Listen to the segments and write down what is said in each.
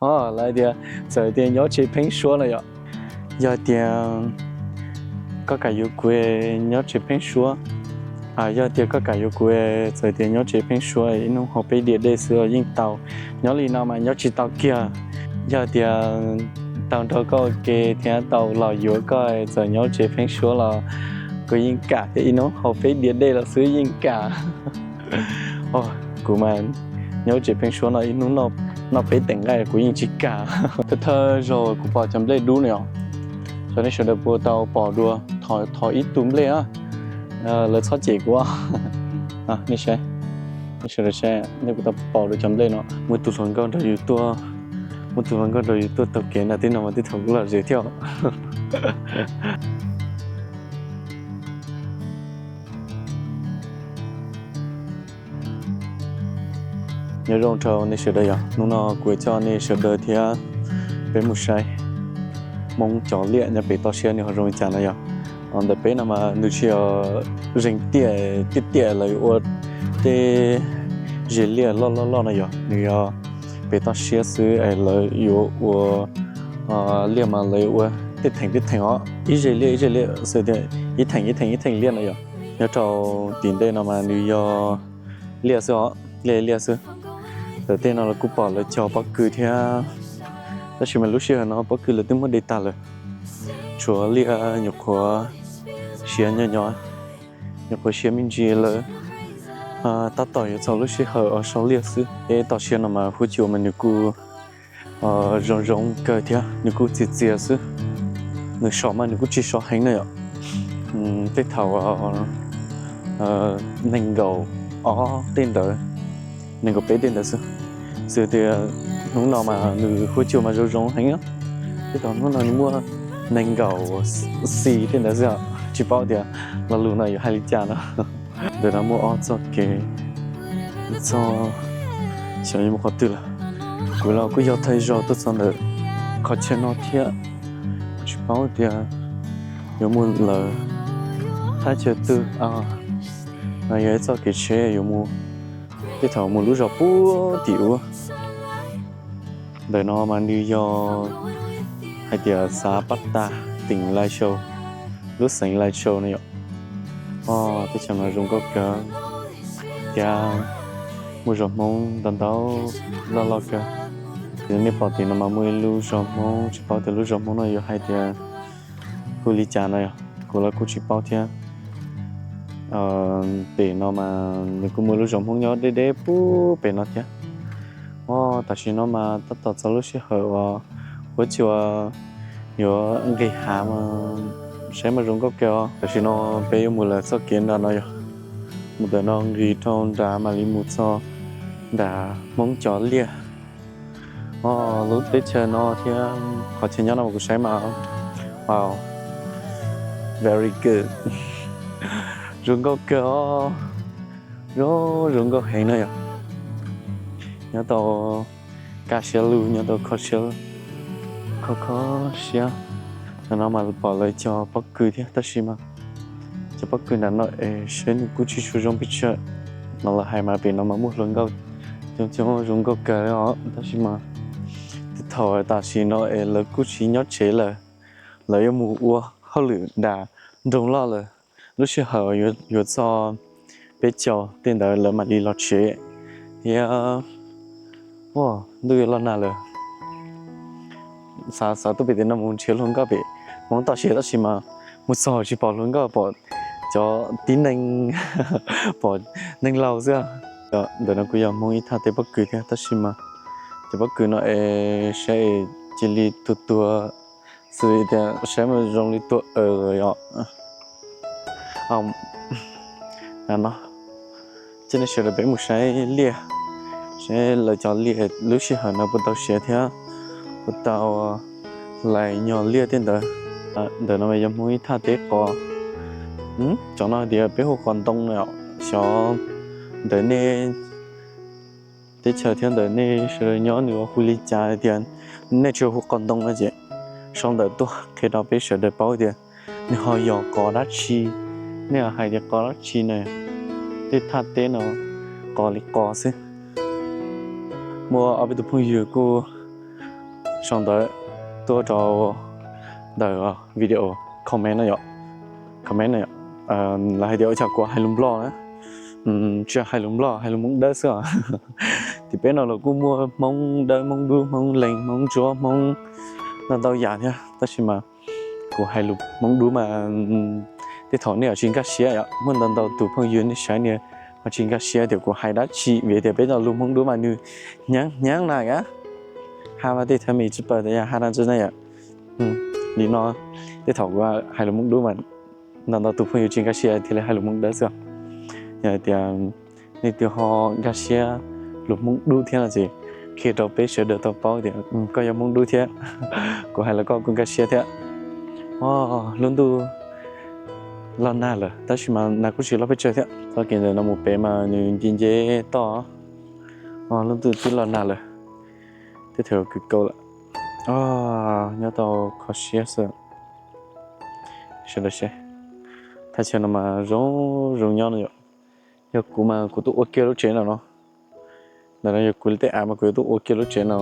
Lawv tias txawm tias nyob tsev pheeb suab no yom, yog tias koj kam yuav kuv nyob tsev pheeb suab, yog tias koj kam yuav kuv txawm tias nyob tsev pheeb suab ib hnub haus peb diav dej xwb los yeej tau. Nyob li no mas nyob tsis tau kiag. Yog tias tau nrog koj ua ke thiab tau los yuav koj txawm nyob tsev pheeb suab los kuv yeej kam thiab, ib hnub haus peb diav dej los xwb yeej kam. Kuv mas nyob tsev pheeb suab no ib hnub noj peb teev nqaij kuv yeej tsis kam. Thawj thawj zaug kuv pom cov nplej dub no yom, xyov nej sawv daws puas tau pom dua, thov ib tug nplej na, lawv txhob cem kuv. Nej saib, nej sawv daws saib nej puas tau pom dua cov nplej no. Muaj tus hluas nkauj nrog yus tuaj, muaj tus hluas nkauj nrog yus tuaj taug kev nram tej no mas tej thaum kuv lom zem thiab. Nyob zoo rau nej sawv daws yom, hnub no kuv coj nej sawv daws thiab peb mus saib Hmoob cov liaj nyob pem toj siab nws ho zoo li cas no yom. Ntawm peb no mas nws tsis yog zeeg tiaj tiaj tiaj lawv yuav ua tej ze liaj loj loj loj no yom, nws yog pem toj siab xwb es lawv yuav ua liaj mas lawv yuav ua tej theem tej theem os, ib ze liaj ib ze liaj xwb tias ib theem ib theem ib theem liaj no yom. Nyob rau tim ntej no mas nws yog liaj xwb os, liaj liaj xwb. Ntawm tej no los kuj pom lawv cog pob kws thiab, tab sis mas lub sij hawm no pob kws lawv twb muab de tag lawm, tshuav liaj nyuam qhuav siav nyob nyob, nyuam qhuav siav me ntsis lawm. Tab tom yuav txog lub sij hawm sau liaj xwb. Peb toj siab no mas huab cua mas nws kuj zoo zoo kawg thiab nws kuj txias txias xwb. Nws so mas nws kuj tsis so heev na yom. Tej thaum nees nkaum ob tej ntawd, nees nkaum peb tej ntawd xwb. Xws tias hnub no mas nws huab cua mas zoo zoo heev. Tej thaum hnub no nws muaj nees nkaum xis tej ntawd xwb, tsis paub tias lo lus no yuav hais li cas no. Ntawm no muaj ob txoj kev, txoj, xyov yuav mus qhov twg lawm. Kuv los kuj yog thawj zaug tuaj txog ntawm qhov chaw no thiab, tsis paub tias yuav mus lawm thaj chaw twg. No yog ib txoj kev tsheb yuav mus, tej thaum mus lub zos puag tim ub. Ntawm no mas nws yog hais tias xav pab tag teem Lai Châu, lub xeev Lai Châu no yom. Teb chaws no zoo nkauj kawg thiab muaj zos Hmoob ntau ntau loj loj kawg. Ces nej pom tim no mas muaj ib lub zos Hmoob, tsis paub tias lub zos Hmoob no yuav hais tias hu li cas no yom, kuv los kuj tsis paub thiab. Pem no mas nws kuj muaj lub zos Hmoob nyob deb deb puag pem no thiab. Tam sim no mas tab tom txog lub sij hawm uas huab cua yuav nqis hav mas saib mas zoo nkauj kawg os. Tam sim no peb yuav mus lawm txoj kev nram no yog mus ntawm no nqis rau nram mam li mus txog nram Hmoob cov liaj. Lub teb chaws no thiab qhov chaw nyob no kuv saib mas, wow, very good, zoo nkauj kawg os. Zoo, zoo nkauj heev no yom. Nyob tau kaj siab lug, nyob tau kho siab, kho kho siab. Ntawm no mas pom lawv cog pob kws thiab tab sis mas cov pob kws nram no es saib nws kuj tsis tshua zoo pes tsawg. No lawv hais mas pem no mas muaj hluas nkauj coob coob zoo nkauj kawg os, tab sis mas tej thaum tam sim no es lawv kuj tsis nyob tsev lawm, lawv yuav mus ua hauj lwm nram nroog loj lawm. Lub sij hawm yuav txog peb caug tej ntawd lawv mam li los tsev thiab. Ntuj yuav los nag lawm. Xav xav tuaj pem tim no mus nrhiav hluas nkauj pem Hmoob toj siab tab sis mas mus txog tsis pom hluas nkauj, pom cov tib neeg, pom neeg laus xwb. Ntawm no kuj yog Hmoob ib thaj teb pob kws thiab tab sis mas cov pob kws no es saib cia li tuag tuag, xws li tias saib mas zoo li tuag aws yom. No, cia nej sawv daws peb mus saib liaj, saib lawv cov liaj lub sij hawm no puas tau siav thiab puas tau hlais nyog liaj tej ntawd. Ntawm no yog Hmoob ib thaj teb qos. Cov no tias peb hu qos ntoo no, xyov ntawm nej teb chaws thiab ntawm nej sawv daws nyob nws hu li cas tias nej tsis hu qos ntoo no ces sau ntawv tuaj qhia rau peb sawv daws paub tias nws ho yog qos dab tsi, nej hais tias qos dab tsi na. Tej thaj teb no qos li qos xwb. Muaj ob peb tus phooj ywg kuj sau ntawv tuaj rau ntawm video comment no yom, comment no yom, lawv hais tias ua cas kuv hais lus Nplog na, tsis hais lus Nplog, hais lus Hmoob Dawb xwb os. Tim peb no los kuj muaj Hmoob Dawb, Hmoob Dub, Hmoob Lees, Hmoob Ntsuab, Hmoob ntau ntau yam thiab, tab sis mas kuv hais lus Hmoob Dub mas tej thaum nej ho tsis nkag siab yom, muaj ntau ntau tus phooj ywg nej saib nej ho tsis nkag siab tias kuv hais dab tsi, vim tias peb cov lus Hmoob Dub mas nws hnyav hnyav na, ha mas tej thaum me tsis paub tias yog ha dab tsi na yom. Li no, tej thaum kuv hais lus Hmoob Dub mas ntau ntau tus phooj ywg tsis nkag siab thiaj li hais lus Hmoob Dawb xwb. Yog hais tias nej twb ho nkag siab lus Hmoob Dub thiab no ces qhia rau peb sawv daws tau paub tias koj yog Hmoob Dub thiab, kuv hais los koj kuj nkag siab thiab. Lub ntuj los nag lawm tab sis mas nag kuj tsis los pes tsawg thiab. Txoj kev ntawm no mus pem mas nws nce nce toj. Lub ntuj twb los nag lawm, twb thaum kws kaus lawm. Nyob tau kho siab xwb. Sawv daws saib, thaj chaw no mas zoo zoo nyob no yom. Yog kuv mas kuv tuaj ua kiag lub tsev no no. Ntawm no yog kuv tej av mas kuv yuav tuaj ua kiag lub tsev no.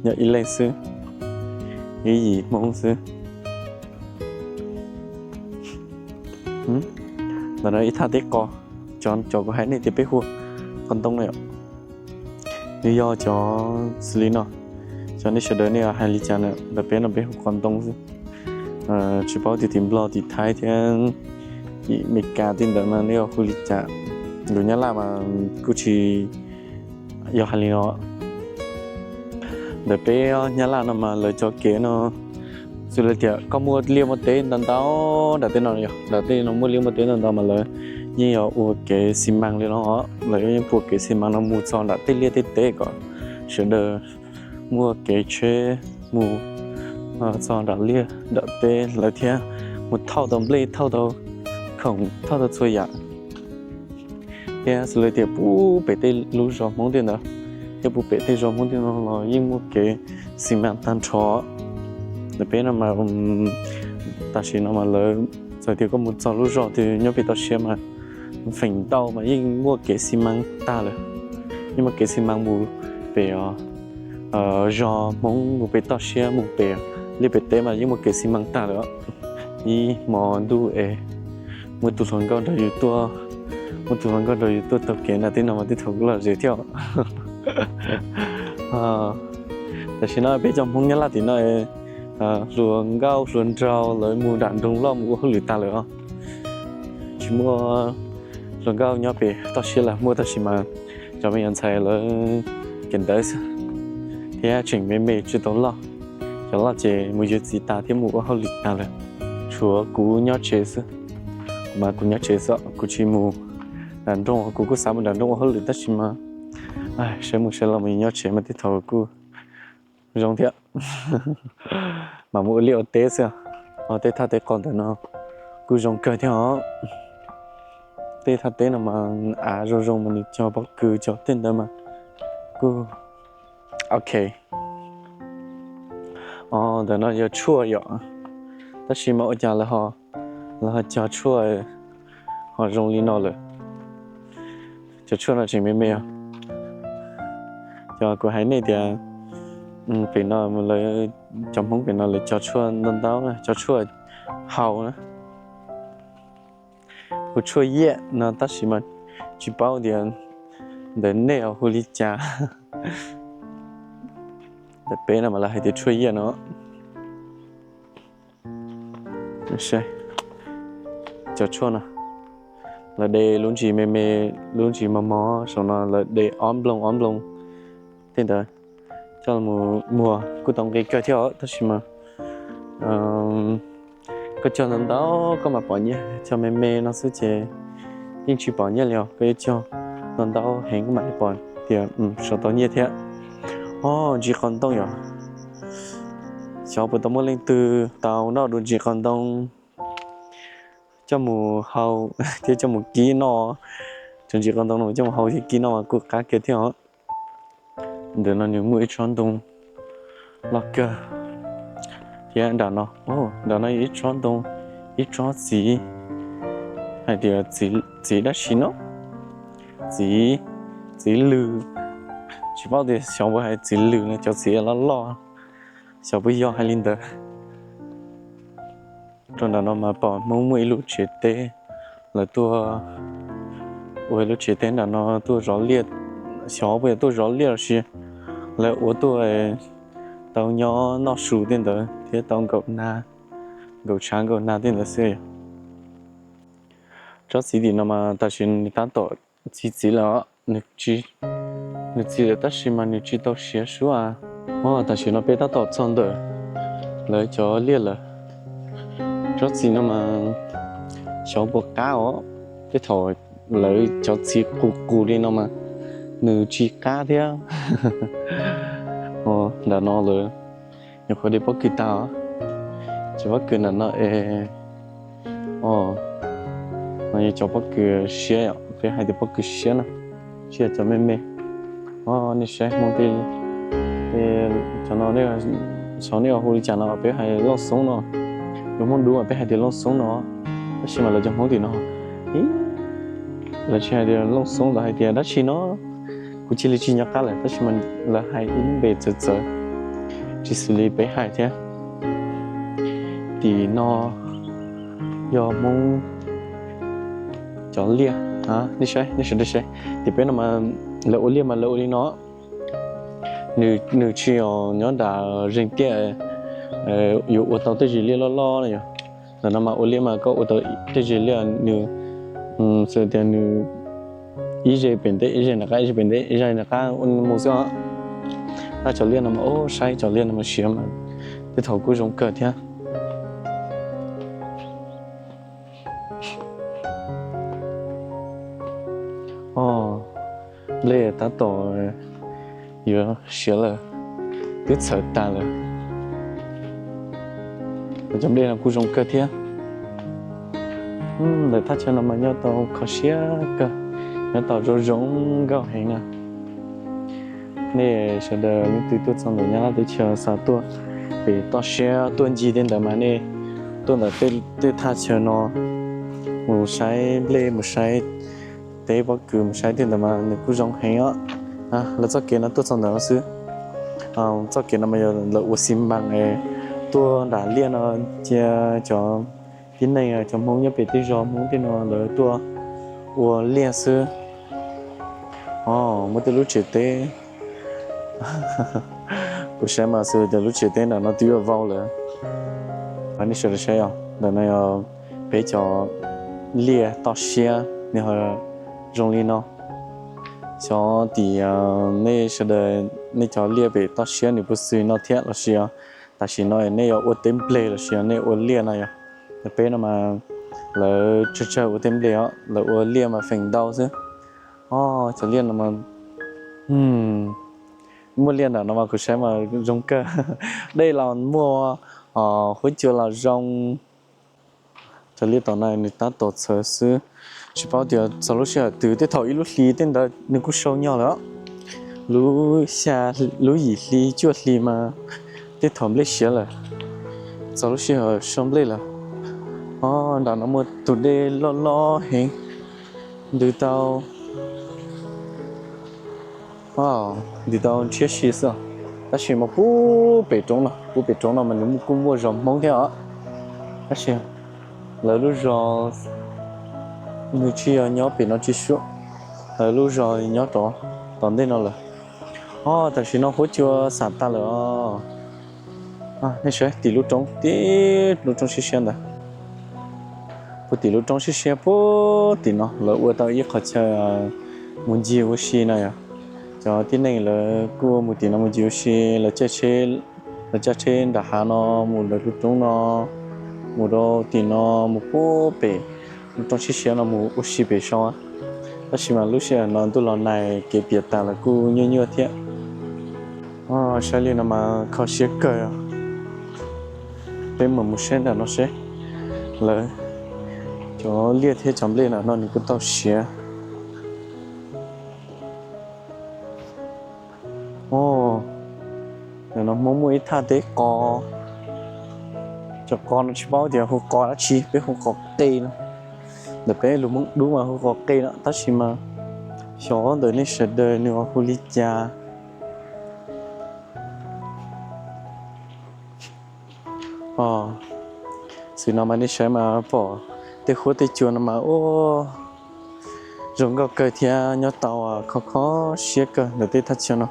Nyob ib leeg xwb, ib yim Hmoob xwb. Ntawm no ib thaj teb qos, cov cov kuv hais nej tias peb hu qos ntoo no yom. Nws yog cov xws li no, cov nej sawv daws nej hais li cas na, ntawm peb no peb hu qos ntoo xwb. Tsis paub tias tim Nplog tim Thaib thiab tim Meskas tej ntawd mas nej hu li cas. Lus Nyab Laj mas kuj tsis yog hais li no. Ntawm peb Nyab Laj no mas lawv cov kev no xws li tias koj muaj liaj muaj teb ntau ntau nram tej no yom, nram tej no muaj liaj muaj teb ntau ntau mas lawv yeej yog ua kev xi mas li no, lawv yeej ua kev xi mas no mus txog nram tej liaj tej teb kom sawv daws muaj kev tsheb mus txog nram liaj nram teb lawm thiab mus thauj tau nplej, thauj tau khoom, thauj tau txhua yam. Thiab xws li tias puag pem tej lub zos Hmoob tej ntawd, thiab puag pem tej zos Hmoob tej no los yeej muaj kev xi mas tag nrho. Ntawm peb no mas tam sim no mas lawv txawm tias koj mus txog lub zos twg nyob pem toj siab mas feem ntau mas yeej muaj kev xi mas tag lawm. Yeej muaj kev xi mas mus pem zos Hmoob, mus pem toj siab, mus pem liaj pem teb mas yeej muaj kev xi mas tag lawm. Ib hmo ntuj es muaj tus hluas nkauj nrog yus tuaj, muaj tus hluas nkauj nrog yus tuaj taug kev nram tej no mas tej thaum kuj lom zem thiab. Tam sim no peb cov Hmoob Nyab Laj tim no hluas nkauj hluas nraug lawv mus nram nroog loj mus ua hauj lwm tag lawm os. Tsis muaj hluas nkauj nyob pem toj siab lawm, muaj tab sis mas cov me nyuam ntxhais lawv kev ntawd xwb, thiab tseem me me tsis tau loj. Cov loj ces mus yuav txiv tas thiab mus ua hauj lwm tag lawm. Tshuav kuv nyob tsev xwb. Kuv mas kuv nyob tsev xwb, kuv tsis mus nram nroog, kuv kuj xav mus nram nroog ua hauj lwm tab sis mas sawv mus sawv los mus nyob tsev mas tej thaum kuj zoo thiab. Mas mus ua liaj ua teb xwb. Tej thaj teb qos ntawm no kuj zoo kawg thiab os. Tej thaj teb no mas av zoo zoo mas nws cog pob kws cog tej ntawd mas kuj ok. Ntawm no yog tshuaj yom, tab sis mas ua cas lawv ho cog tshuaj ho zoo li no lawm. Cov tshuaj no tseem me me os. Cov kuv hais nej tias pem no lawv, cov Hmoob pem no lawv cog tshuaj ntau ntau na, cog tshuaj haus na. Hu tshuaj yiaj no tab sis mas tsis paub tias ntawm nej hu li cas. Ntawm peb no mas lawv hais tias tshuaj yiaj no. Cov tshuaj no lawv de lub ntsis me me, lub ntsis mos mos saum no lawv de ob nplooj ob nplooj tej ntawd coj mus muag kuj tau nqi kawg thiab os, tab sis mas koj cog ntau ntau koj mam pom nyiaj, cog me me no xwb ces yeej tsis pom nyiaj li os, koj yuav cog ntau ntau heev koj mam li pom tias sau tau nyiaj thiab. Os, ntsis qos ntoo yom, xyov puas tau muaj leej twg tau noj dua ntsis qos ntoo coj mus hau thiab coj mus kib noj. Cov ntsis qos ntoo no coj mus hau thiab kib noj mas kuj qab kiag thiab os. Ntawm no nws muaj ib tsob ntoo loj kawg thiab nram no, nram no ib tsob ntoo, ib tsob txiv, hais tias txiv dab tsi no, txiv, txiv lws, Tsis paub tias xyov puas hais txiv lwm no, cov txiv loj loj, xyov puas yog hais li ntawd. Rau nram no mas pom Hmoob muaj ib lub tsev teb, lawv tuaj ua ib lub tsev teb nram no tuaj zov liaj, xyov puas yog tuaj zov liaj los sis lawv ua tuaj tau nyob noj su tej ntawd thiab tau nkaum nag, nkaum tshav nkaum nag tej ntawd xwb. Tsob txiv tim no mas tam sim nws tab tom txi txiv lawm, nws txi lawm tab sis mas nws tsis tau siav suab. Tam sim no peb tab tom txog ntawm lawv cov liaj lawm. Tsob txiv no mas xyov puas qab os, tej thaum lawv cov txiv qus qus li no mas nws tsis qab thiab. Nram no lawv nyuam qhuav de pob kws tag, cov pob kws nram no es, no yog cov pob kws siab, peb hais tias pob kws siab na, tsis yog cov me me. Nej saib Hmoob tej, cov no, xyov nej hu li cas no, peb hais looj xoob no, yog Hmoob dub mas peb hais tias looj xoob no, tab sis mas lawv cov Hmoob tim no lawv tsis hais tias looj xoob, lawv hais tias dab tsi no, kuv cia li tsis nco qab lawm, tab sis mas lawv hais ib lub npe txawv txawv, tsis xws li peb hais thiab. Tim no yog Hmoob cov liaj, nej saib, nej sawv daws saib, tim peb no mas lawv ua liaj mas lawv ua li no. Nws tsis yog nyob nram zeeg tiaj yuav ua tau tej zes liaj loj loj na yom. Ntawm no mas ua liaj mas koj ua tau tej zes liaj nws xws tias nws ib zes pem ntej ib zes nram qab ib zes pem ntej ib zes nram qab mus xwb os. Tab cov liaj no mas, saib cov liaj no mas siav mas tej thaum kuj zoo kawg thiab. Nplej tab tom yuav siav lawm, twb txhawv tas lawm. Cov nplej no kuj zoo kawg thiab. Ntawm thaj chaw no mas nyob tau kho siab kawg, nyob tau zoo zoo nkauj heev na. Nej sawv daws leej twg tuaj txog ntawm Nyab Laj teb chaws xav tuaj pem toj siab tuaj ncig tej ntawd mas nej tuaj ntawm tej thaj chaw no mus saib nplej, mus saib teb pob kws, mus saib tej ntawd mas nws kuj zoo heev os. Lawv txoj kev no tuaj txog ntawm no xwb. Txoj kev no mas yog lawv ua xi mas tuaj nram liaj no cia cov tib neeg, cov Hmoob nyob pem tej zos Hmoob tej no lawv tuaj ua liaj xwb. Muaj tej lub tsev teb, kuv saib mas xws tias lub tsev teb nram no twb yuav vau lawm. Nej sawv daws saib os, ntawm no yog peb cov liaj toj siab nws ho zoo li no. Xyov tim nej sawv daws, nej cov liaj pem toj siab nws puas xws no thiab los sis tam sim no nej yuav ua teb nplej los sis nej ua liaj no yog. Peb no mas lawv tsawg tsawg ua teb nplej os, lawv ua liaj mas feem ntau xwb. Cov liaj no mas, muaj liaj nram no mas kuv saib mas zoo kawg. Dej los muaj, huab cua los zoo. Cov liaj tom no nws tab tom txhawv xwb, tsis paub tias txog lub sij hawm twg, tej thaum ib lub hli tej ntawd nws kuj sau nyog lawm. Lub xya, lub yim hli cuaj hli mas tej thaum nplej siav lawm, txog lub sij hawm sau nplej lawm. Nram no muaj tus dej loj loj heev, ntws tau, ntws tau ntshiab si xwb. Tab sis mas puag pem roob no, puag pem roob no mas nws kuj muaj zos Hmoob thiab os. Tab sis lawv lub zos nws tsis yog nyob pem no tsis suav, lawv lub zos nyob rov tom ntej no lawm. Tam sim no huab cua xam tag lawm os. Nej saib tim lub roob, tim lub roob siab siab ntawd, puag tim lub roob siab siab puag tim no lawv ua tau ib qhov chaw mus ncig ua si no yog. Cov tib neeg lawv kuj mus tim no mus ncig ua si, lawv caij tsheb nram hav no mus lawv lub roob no, mus rau tim no, mus puag pem lub roob siab siab no mus ua si pem saud. Tab sis mas lub sij hawm no ntuj los nag kev piam tas lawm kuj nyuaj nyuaj thiab. Saib li no mas kho siab kawg. Peb mus mus saib nram no seb lawv cov liaj thiab cov nplej nram no nws kuj tau siav. Ntawm no Hmoob muaj ib thaj teb qos, cov qos no tsis paub tias hu qos dab tsi, peb hu qos qe no. Ntawm peb lus Hmoob dub mas hu qos qe no, tab sis mas xyov ntawm nej sawv daws nws ho hu li cas. Xwm no mas nej saib mas pom tej huab tej cua no mas ua zoo nkauj kawg thiab nyob tau kho kho siab kawg ntawm tej thaj chaw no.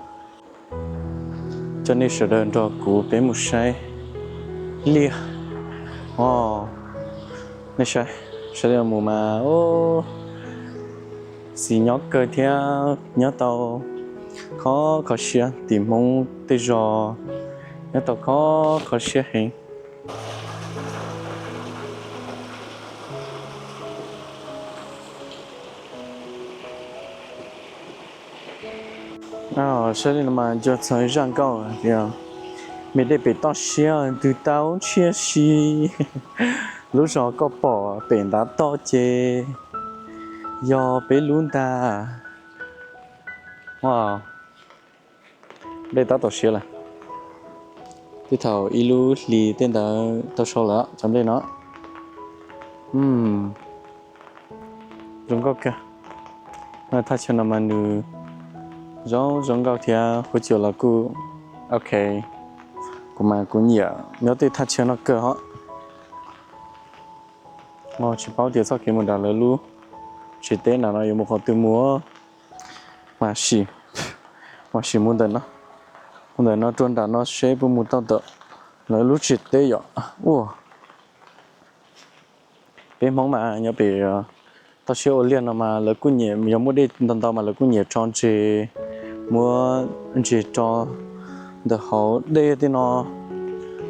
Coj nej sawv daws nrog kuv peb mus saib liaj. Nej saib, saib li mus mas xis nyob kawg thiab nyob tau kho kho siab tim Hmoob tej zos, nyob tau kho kho siab heev. Saib li no mas nco txog zaj nkauj tias, me dej pem toj siab ntws tau ntshiab si, lub zos koj pom pem ntav toj ces yog peb lub ntag. Dej tab tom siab lawm. Tej thaum ib lub hlis tej ntawd tau sau lawm cov nplej no. Zoo nkauj kawg. Thaj chaw no mas nws zoo zoo nkauj thiab huab cua los kuj ok. Kuv mas kuv nyiam nyob tej thaj chaw no kawg hos. Tsis paub tias txoj kev mus nram lawv lub tsev teb nram no yuav mus qhov twg mus. Mas sim, mas sim mus ntawm no, mus ntawm no rau nram no seb puas mus tau ntawm lawv lub tsev teb yom. Ua, peb Hmoob mas nyob pem toj siab ua liaj no mas lawv kuj nyiam, yog muaj dej ntau ntau mas lawv kuj nyiam tso ntseg, muab ntseg tso ntawm hauv dej tej no,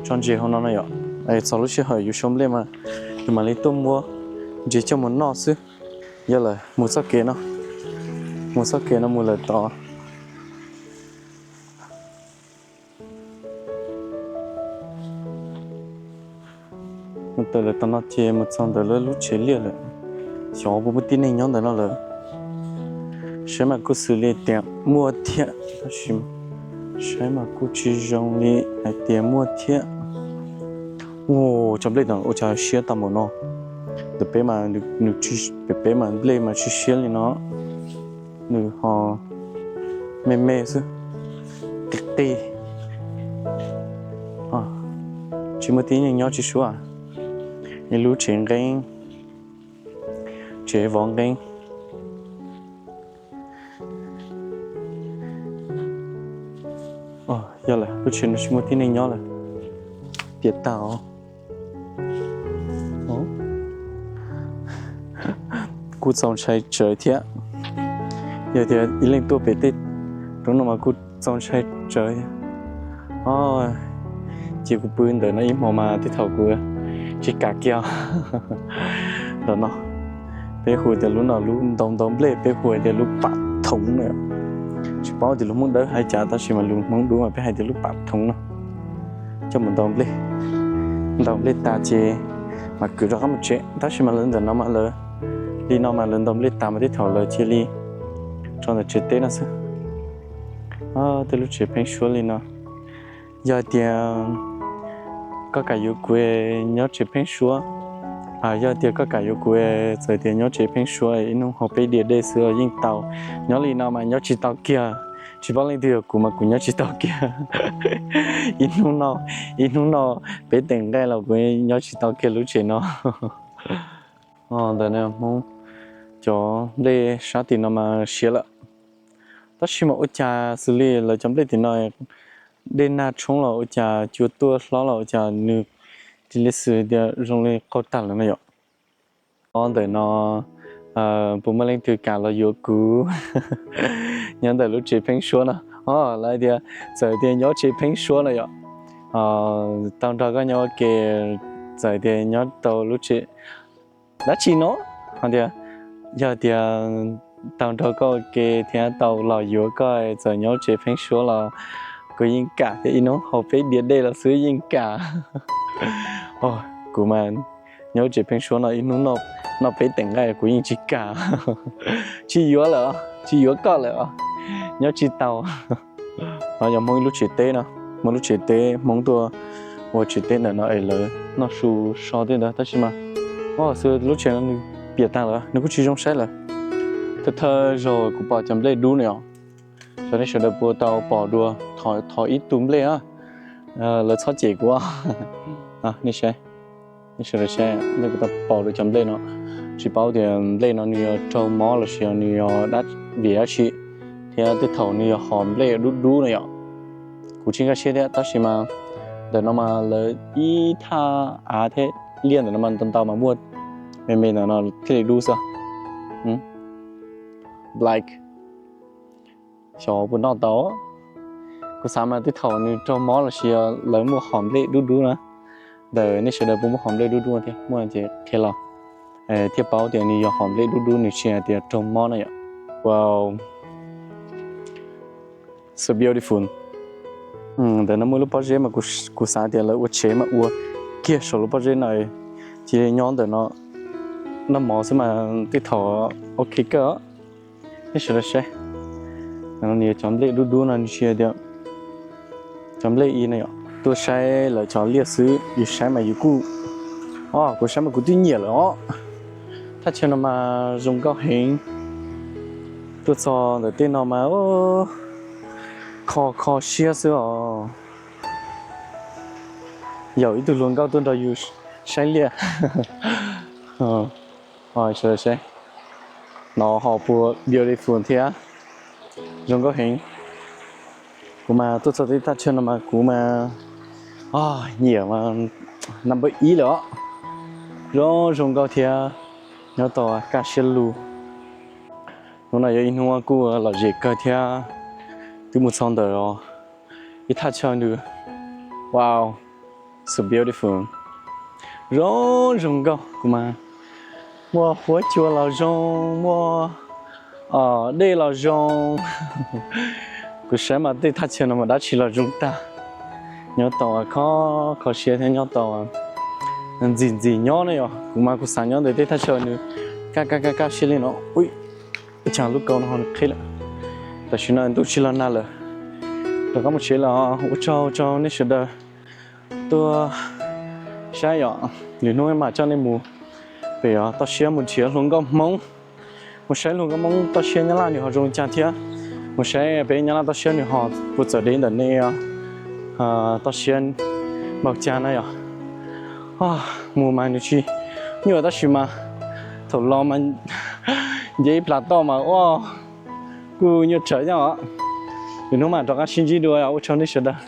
tso ntseg hauv no no yom. Txog lub sij hawm yus sau nplej mas yus mam li tuaj muab ntseg coj mus noj xwb. Yog lawm, mus txoj kev no, mus txoj kev no mus lawm tod. Mus tawm lawm tod no ces mus txog ntawm lawv lub tsev liaj lawm. Xyov puas muaj tib neeg nyob ntawm no lawm. Saib mas kuj xws li tias muaj thiab, tab sis saib mas kuj tsis zoo li hais tias muaj thiab. Ua, cov nplej no ua cas siab tag npaum no. Ntawm peb mas, peb mas nplej mas tsis siab li no, nws ho me me xwb, qis qis. Tsis muaj tib neeg nyob tsis suav. Ib lub tsev nqeeb, tsev vov nqeeb. Yog lawm, lub tsev no tsis muaj tib neeg nyob lawm. Tiam tag, kuj txaus ntshai tsawv thiab. Yog tias ib leeg tuaj pem tej roob no mas kuj txaus ntshai tsawv thiab. Ces kuv pw ntawm no ib hmo mas tej thaum kuv tsis kam kiag. Ntawm no peb hu tias lub no lub ntau ntau nplej, peb hu tias lub pam thoov na. Tsis paub tias lus Hmoob Dawb hais cas tab sis mas lus Hmoob Dub mas peb hais tias lub pam thoov no. Coj mus ntaus nplej, ntaus nplej tas ces mam kwv rov qab mus tsev. Tab sis mas lawv ntawm no mas lawv, li no mas lawv ntaus nplej tas mas tej thaum lawv cia li tso ntawm tsev teb no xwb. Tej lub tsev pheeb suab li no. Yog tias koj kam yuav kuv nyob tsev pheeb suab, yog tias koj kam yuav kuv, txawm tias nyob tsev pheeb suab ib hnub haus peb diav dej xwb yeej tau. Nyob li no mas nyob tsis tau kiag. Tsis paub leej twg, yog kuv mas kuv nyob tsis tau kiag. Ib hnub no, ib hnub no peb teem nqaij los kuv nyob tsis tau kiag lub tsev no. Ntawm no Hmoob cov nplej sab tim no mas siav lawm. Tab sis mas ua cas xws li lawv cov nplej tim no dej nag tshoob los ua cas cua tuaj hlob los ua cas nws cia li xws tias zoo li qaug tag lawm no yom. Ntawm no puas muaj leej twg kam los yuav kuv nyob ntawm lub tsev pheeb suab no? Lawv tias txawm tias nyob tsev pheeb suab no yom, tau nrog koj nyob ua ke, txawm tias nyob tau lub tsev dab tsi no, ho tias yog tias tau nrog koj ua ke thiab tau los yuav koj txawm nyob tsev pheeb suab los kuv yeej kam thiab, ib hnub haus peb diav dej los xwb yeej kam. Kuv mas nyob tsev pheeb suab no ib hnub noj peb teem nqaij kuv yeej tsis kam. Tsis yuav lawm, tsis yuav koj lawm, nyob tsis tau. No yog Hmoob ib lub tsev teb no, Hmoob lub tsev teb, Hmoob tuaj ua tsev teb ntawm no es lawv noj su so tej ntawd tab sis mas xwb lub tsev no nws piam tag lawm nws kuj tsis zoo saib lawm. Thawj thawj zaug kuv pom cov nplej dub no os, cov nej sawv daws puas tau pom dua, thov ib tug nplej, lawv txhob cem kuv. Nej saib, nej sawv daws saib, nej puas tau pom lawv cov nplej no? Tsis paub tias nplej no nws yog raug mob los sis yog nws yog dab vim dab tsi, thiab tej thaum nws yog hom nplej dub dub no yom. Kuv tsis nkag siab thiab tab sis mas ntawm no mas lawv ib thaj av thiab liaj ntawm no mas ntau ntau mas muaj me me ntawm no thiaj li dub xwb. Like, xyov puas noj tau. Kuv xav mas tej thaum nws raug mob los sis yog lawv muaj hom nplej dub dub na. Ntawm nej sawv daws puas muaj hom nplej dub dub thiab, muaj ces qhia los thiaj paub tias nws yog hom nplej dub dub, nws tsis hais tias raug mob na yom. Wow, so beautiful. Ntawm no muaj lub pob zeb mas kuv xav tias lawv ua tsev mas ua kiag saum lub pob zeb no, ces nyob ntawm no noj mov xwb mas tej thaum ok kawg. Nej sawv daws saib, nws yog cov nplej dub dub no, nws tsis hais tias cov nplej i no yom. Tuaj saib lawv cov liaj xwb, yus saib mas yus kuj, o kuv saib mas kuv twb nyiam lawm os. Thaj chaw no mas zoo nkauj heev. Tuaj txog ntawm tej no mas kho kho siab xwb os. Yaum ib tug hluas nkauj tuaj nrog yus saib liaj. Sawv daws saib, no ho puas beautiful thiab, zoo nkauj heev. Kuv mas tuaj txog tej thaj chaw no mas kuv mas nyiam mas number ib lawm os. Zoo zoo nkauj thiab nyob tau kaj siab lug. Hnub no yog ib hnub kuj lom zem kawg thiab, twb mus txog ntawm ib thaj chaw ntawd. Wow, so beautiful. Zoo zoo nkauj, kuv mas muaj huab cua los zoo, muaj dej los zoo. Kuv saib mas tej thaj chaw no mas dab tsi los zoo tag. Nyob tau kho kho siab thiab nyob tau ntxim ntxim nyob ne yom. Kuv mas kuv xav nyob ntawm tej thaj chaw nws kaj kaj kaj kaj siab li no. Ua cas lub kaus no ho qhib lawm. Tam sim no ntuj tsis los nag lawm, rov qab mus tsev lawm. Ua tsaug rau nej sawv daws tuaj saib yom. Lwm hnub mam coj nej mus pem toj siab mus nrhiav hluas nkauj Hmoob, mus saib hluas nkauj Hmoob toj siab Nyab Laj nws ho zoo li cas thiab, mus saib peb Nyab Laj toj siab nws ho puas txawv deb ntawm nej toj siab npaum cas na yom. Mus mas nws tsis nyuaj tab sis mas thaum los mas nce ib plas toj mas ua kuj nyuaj tsawv thiab os. Lwm hnub mam rov qab sib ntsib dua, ua tsaug nej sawv daws.